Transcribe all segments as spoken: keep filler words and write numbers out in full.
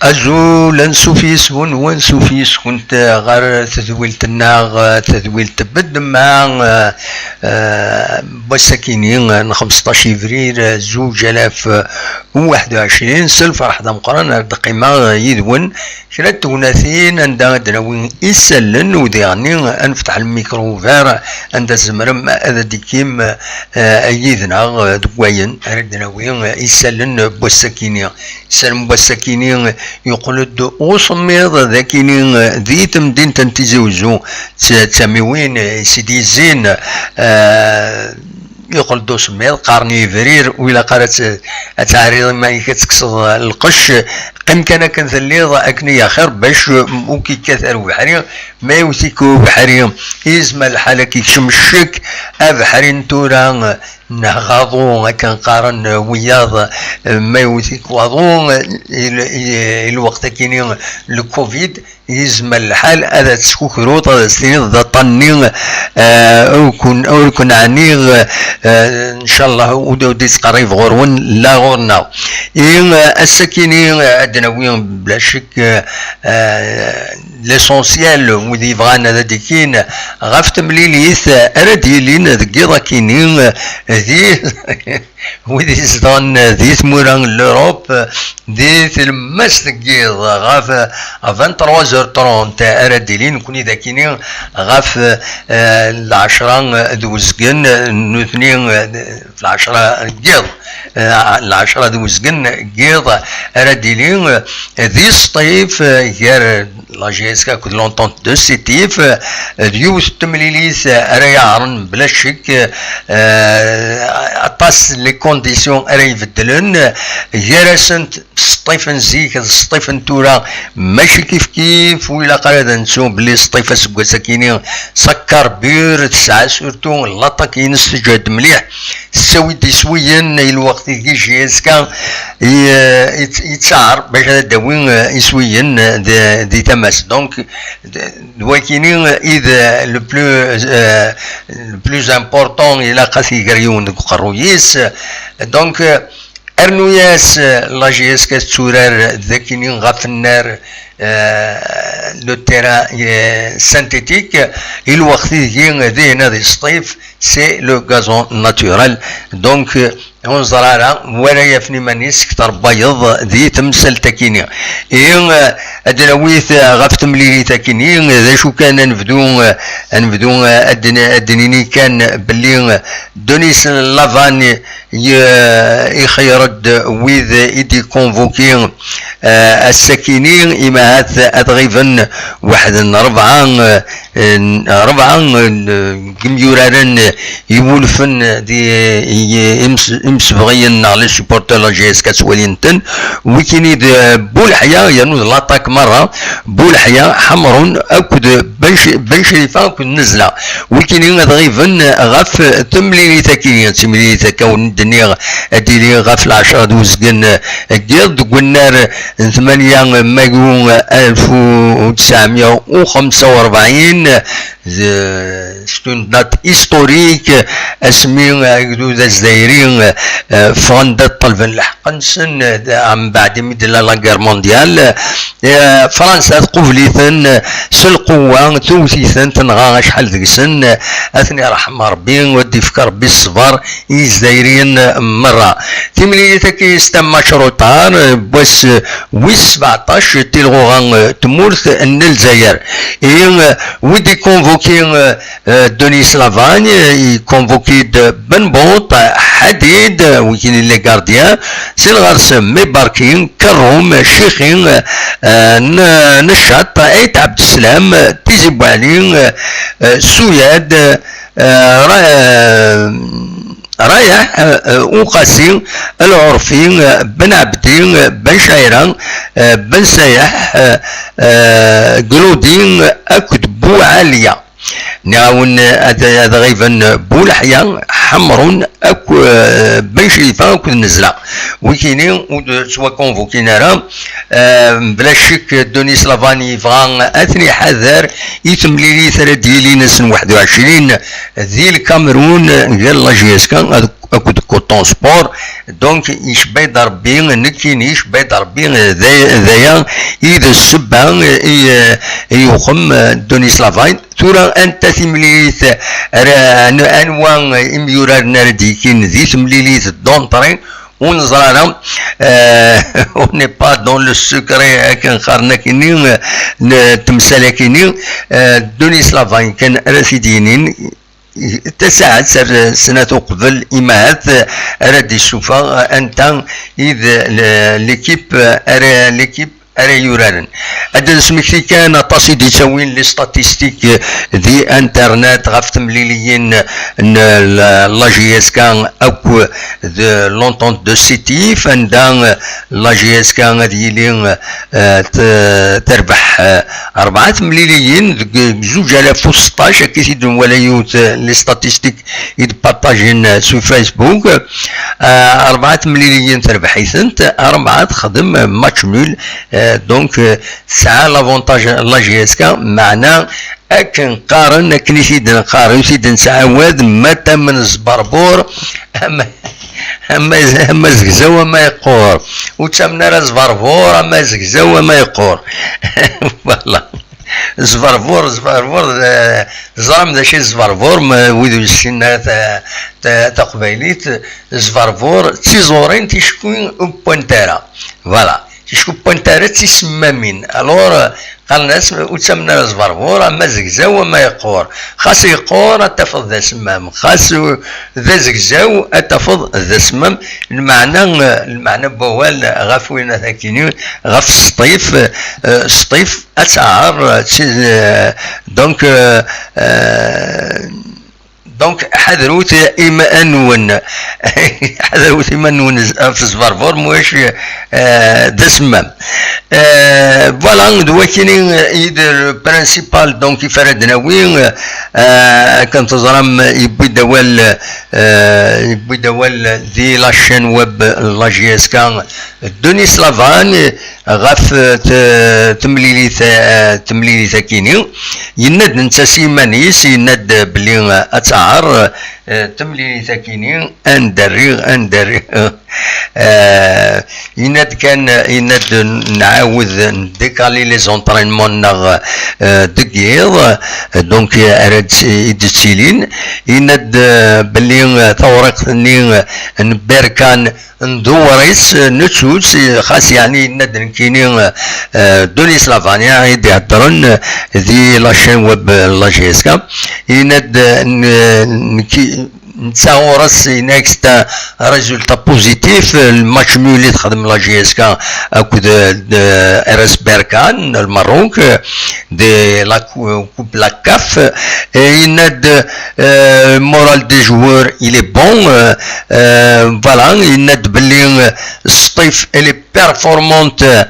Azul, ansuf yes-wen, wansuf yes-kent ɣer tedwilt-nneɣ, tedwilt Bedma, eh, eh, n wass-akini n xmesṭac ibrir, eh, zuǧ alaf u waḥed u ɛecrin. S lferḥ d ameqqran ara d-qqimeɣ yid-wen kra n tegnatin anda ad d-nawi isallen, u diɣenni ad nefteḥ lmikru ubar anda tzemrem ad d-tekkim, eh, yid-neɣ, eh, deg wayen ara d-nawi, eh, isallen n wass-akini. Isallen n wass-akini yeqqel-d usemmiḍ d akini, eh, di temdint n Tizi Uzzu, d tamiwin, eh, i s-id-yezzin, eh, yeqqel-d usemmiḍ, qqaren yebrir, ur ilaq ara ad t-, ad tɛerriḍ iman-ik ad tekkseḍ lqecc, qqim kan akken telliḍ, akken i axir, bac ur k-ikkat ara ubeḥri. Ma yewwet-ik ubeḥri, yezmer lḥal ad k-ikcem ccek, abeḥri n tura, neɣ aḍu, akken qqaren wiyaḍ, ma yewwet-ik waḍu, i, i, i lweqt-akini n lkuvid, yezmer lḥal ad as-teskukruḍ, ad as-tiniḍ d aṭṭan-nni, eh, ur ken-, ur ken-ɛniɣ, eh, ncallah ur d-, ur d-yettqerrib ɣur-wen la ɣur-neɣ. I, eh, ass-akini, eh, ad d-nawi bla ccek, eh, eh, l'essentiel, wid yebɣan ad d-ikin ɣef temlilit, eh, ara d-yilin deg yiḍ-akini, eh, di wid izedɣen di tmura n l'Europe, di tlemmast n yiḍ, ɣef, à vingt-trois heures trente ara d-ilin, nekni d akini ɣef, eh, lɛecra d uzgen, nutni, eh, lɛecra n yiḍ, eh, lɛecra d uzgen n yiḍ ara d-ilin, eh, di Sṭif, eh, gar la J S K akked l'Entente de Sétif, eh, d yiwet n temlilit, eh, ara yaɛren bla ccek, eh, aṭas les conditions ara ibeddlen, eh, gar-asent Sṭif n zik d Sṭif n tura, mačči kifkif, ur ilaq ara ad nettu belli Sṭif aseggas-akini ça carbure, tesɛa surtout l'attaque-ines tejhed mliḥ, tettawi-d iswiyen i lweqt ideg J S K i-, i-, yettaɛer bac ad d-tawi, eh, iswiyen, eh, di, di tama-s. Donc, d, d wakini i d, eh, le plus, eh, le plus important, ilaq ad t-iger yiwen deg uqerruy-is. Donc, eh, rnu-yas, eh, la J S K tetturar d akini ɣef nnar, eh, le terrain, eh, synthétique, i lweqt ideg dihin ad Sṭif, c'est le gazon naturel. Donc, eh, ur neẓri ara wara yafen iman-is kter n wayeḍ di temsalt-akini. Ihi, eh, ad d-nawi, eh, ɣef temlilit-akini, d acu kan, ad nebdu, eh, ad nebdu, eh, ad d-, ad d-nini kan belli, eh, Denis Lavane i-, ixeyyer-d wid i d-ikonvuki, eh, ass-akini, imahat ad ɣiben waḥed n rebɛa, eh, rebɛa n yimyuraren iwulfen di imsebɣiyen neɣ les supporters n la J S K ttwalin-ten. Wikini d Buleḥya, yernu d l'attaque merra, Buleḥya, Ḥemrun akked Ben Crifa akked Nezla. Wikini ad ɣiben ɣef temlilit-agi, d timlilit akka ur d-nniɣ ad d-tili ɣef lɛecra d uzgen n yiḍ deg unnar n tmanya mayu alef u tesɛemya u xemsa u rebɛin. C'est une date historique, asmi agdud azzayri ffɣen-d ad ṭelben lḥeqq-nsen mbeɛd imi d-tella la guerre mondiale. Fransa tqubel-iten s lqewwa, tewwet-iten, tenɣa acḥal deg-sen. Ad ten-irḥem Rebbi, ad d-ifk Rebbi ṣṣber i Yizzayriyen merra. Timlilit-agi c'est un match retard, wass wis sbeɛṭac, tilɣuɣa tmurt n Lezzayer. I wi d-ikonvoki Denis Lavagne, ikonvoki-d Ben Bot, Ḥadid, wigini les gardiens, si lɣers Mebarki, Kerrum, Cixi, Neccaṭ, Ayt Ɛebdeslam, Tizi Buɛli, Suyad, Rayeḥ, Uqasi, Lɛurfi, Ben Ɛebdi, Ben Cɛira, Ben Sayeḥ, Gludi akked Buɛaliya. Nniɣ-awen ad ɣiben Buleḥya, Ḥemrun, akk Ben Crifa akked Nezla. Wikini ur d-ttwakonvukin ara. Mebla ccek, Denis Lavagne yebɣa ad ten-iḥader i temlilit ara d-yilin ass n waḥed u ɛecrin di Lkamerun gar la J S K akked Coton Sport. Donc icebba-d Rebbi, nekkini icebba-d Rebbi, d aya i d ssebba i yuxem Denis Lavagne. Tura anta timlilit ara, anwa imyuraren ara d-yekin di temlilit d'entrée? Ur neẓri ara. On n'est pas dans le secret akken qqaren akkenni, n temsal akkenni. Denis Lavagne kan ara t-id-yinin. Tasaɛet ar snat uqbel imahat ara d-issufeɣ anta i d l'équipe ara, l'équipe ara yuraren. Ad d-nesmekti kan aṭas i d-ittawin les statistiques di internet ɣef temliliyin n la J S K akk d l'Entente de Sétif, anda la J S K ad yili terbeḥ rebɛa temliliyin deg zuǧ alaf u seṭṭac, akka i t-id-nwala yiwet les statistiques i d-partajen sur Facebook. Rebɛa temliliyin terbeḥ-itent, rebɛa texdem match nul. Donc tesɛa l'avantage la J S K, meɛna akken qqaren, akken i t-id-neqqar, i t-id-nettɛawad, ma tamen zberbur ama, ama zegzaw ama yeqqur. Ur ttamen ara zberbur ama zegzaw ama yeqqur. Voilà. Zberbur, zberbur, teẓram d acu i zberbur, wid ur yessinen ara taqbaylit? Zberbur d tiẓurin ticki ur wwant ara. Voilà. Ticki ur wwant ara d tisemmamin. Alors qqaren-as ur ttamen ara zberbur ama zegzaw ama yeqqur. Xas yeqqur ad tafeḍ d asemmam, xas d azegzaw ad tafeḍ d asemmam. Lmeɛna, lmeɛna n wawal ɣef winat akkenni, ɣef Sṭif, Sṭif ad taɛer. Donc, donc ḥadrut iman-nwen. Ḥadrut iman-nwen ɣef zberbur, mwac d asemmam. Voilà, d wakini i d le principal, donc, i fara d-nawi. Akken teẓram, yewwi-d awal, yewwi-d awal di la chaîne web la J S K, Denis Lavagne, ɣef temlilit, temlilit akini. Yenna-d netta s yiman-is, yenna-d belli ad taɛer temlilit akini, anda rriɣ, anda rriɣ. Yenna-d kan, yenna-d nɛawed ndécaler les entraînements-nneɣ deg yiḍ. Donc ara d-, i d-ttilin. Yenna-d belli tawriqt-nni n Berkan ndewwer-itt, nettu-tt, xas yeɛni yenna-d nekkini, Denis Lavagne i d-iheddren di la chaîne web la J S K, yenna-d nekki, netta ɣur-s, yenna-ak c'est un résultat positif, le match nul i texdem la J S K akked, euh, R S Berkane, le Maroc, euh, de la cou-, coupe la CAF, et yenna-d, euh, le moral des joueurs, il est bon, euh, euh, voilà, yenna-d belli, euh, Sṭif, elle est performante, euh,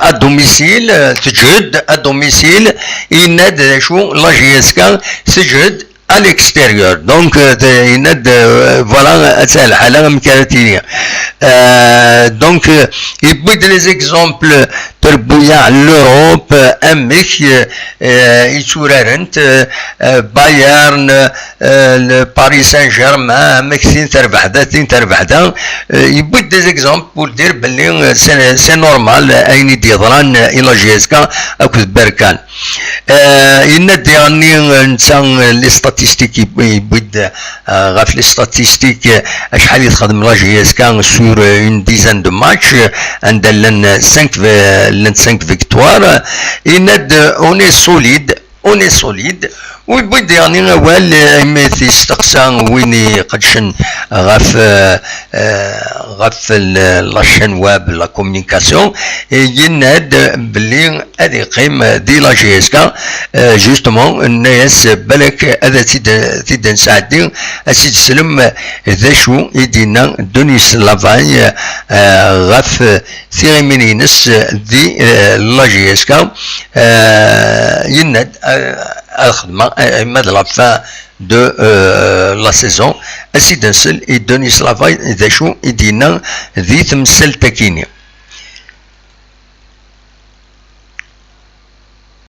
à domicile, euh, teǧhed à domicile, yenna-d d acu, la J S K teǧhed à l'extérieur. Donc, euh, yenna-d, euh, voilà, ad tɛal lḥala amek ara tili. Euh, donc, euh, yewwi-d les exemples, trebbuyaɛ n l'Europe, euh, amek, euh, euh, i tturarent, euh, euh, Bayern, euh, le Paris Saint-Germain, amek tin terbeḥ da, tin terbeḥ da. Euh, yewwi-d des exemples pour dire belli, euh, c'est, c'est normal, euh, ayen i d-yeḍran, euh, i la J S K akked Berkane. Euh, yenna-d diɣenni, euh, netta, euh, les statistiques i, yewwi-d, euh, ɣef les statistiques, euh, acḥal i texdem la J S K sur, euh, une dizaine de matchs, euh, anda llan, euh, cinq, euh, llant cinq victoires. Yenna-d, euh, on est solide, on est solide. Yewwi-d diɣenni awal, euh, imi t-yesteqsa win iqeddcen ɣef, euh, euh, ɣef l-, la chaîne web, la communication, et yenna-d belli ad yeqqim di la J S K, euh, justement, yenna-yas balak ad t-id-, t-id-nesɛeddi, ad tt-id-teslem d acu i d-yenna Denis Lavaye, euh, ɣef tiɣimin-ines di, euh, la J S K, euh, yenna-d, euh, ad xedmeɣ, euh, ma d la fin de, euh, la saison, ad tt-id-nsel i Denis Lavaye d acu i d-yenna di temsalt-akini.